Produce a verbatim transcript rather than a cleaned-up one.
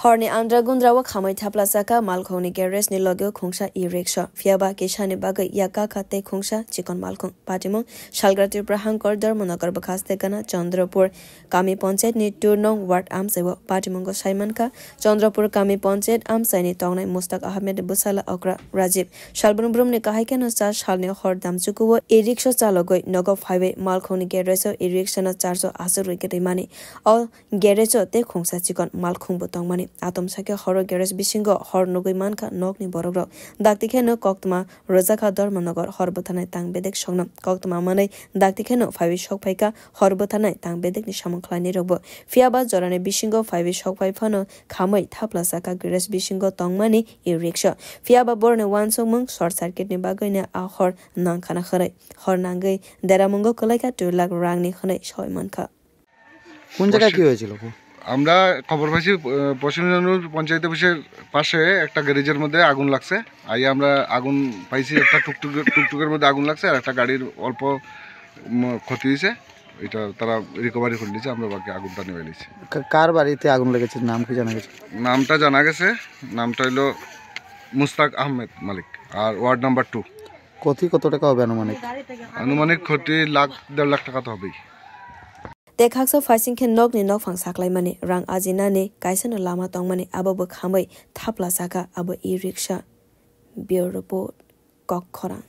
Horni andra gundra o khamwi thapla saka malkhungni garage ni loge o khungsa e-rickshaw. Phiya ba kisani bagwi yak kakha tei khungsa chikon malkhung. Patimung Salgra Tripura Hangkor Dharmanagar bwkhaste gana Chandrapur Kami Panchayat ni two nong ward amchai o. Patimungo saimankha Chandrapur Kami Panchayat amchai ni tongnai Mustaq Ahmed bwsala okra Rajib. Salbrum brumni kahai kheno cha salni hor damchuku o e-rickshaw chalogwi nogo phaiwi malkhungni garage o e-rickshaw no charch o aswk rwi kwtwi mani. O garage o tei khungsa chikon malkhung bo tongmani. Atom sakhe horo garage bisingo hor nugwi mankha nokni borokrok. Dakti kheno koktwma rwjakha Dharmanagar hor bwtharnai tang bedek sokno. Koktwma manwi dakti kheno phaiwi sok phaikha hor bwtharnai tang bedekni samung khlainairokbo. Phiya ba jorani bisingo phaiwi sok phai phano khamwi thapla saka garage bisingo tongmani e-rickshaw. Phiya ba boroni uansukmung short circuit ni bagwino a hor nangkhana hwnwi. Hor nangwi deramungo kwlaikha two lakh rangni hwnwi soi mankha. কোন জায়গায় কি হয়েছিল? আমরা খবর পাইছি, আহ, পশ্চিম জনপুর পঞ্চায়েত অফিসের পাশে একটা গ্যারেজের মধ্যে আগুন লাগছে। আইয়া আমরা আগুন পাইছি, একটা টুকটুক, টুকটুকের মধ্যে আগুন লাগছে, আর একটা গাড়ির অল্প, উম, ক্ষতি হয়েছে। এটা তারা রিকভারি করে নিয়েছে, আমরা বাকি আগুনটা নিয়ে নিয়েছি। কা-, কার বাড়িতে আগুন লেগেছে, নাম কি জানা গেছে? নামটা জানা গেছে, নামটা হলো মুস্তাক আহমেদ মালিক, আর ওয়ার্ড নাম্বার টু। ক্ষতি কত টাকা হবে আনুমানিক? আনুমানিক ক্ষতি লাখ, দেড় লাখ টাকা তো হবেই। Tei khaksa phaising khe nokni nokphang saklaimani, rang ajinani kaisano lama tongmani, abo bo khamwi thapla saka abo e-rickshaw. Bureau Report, Kokkhorang.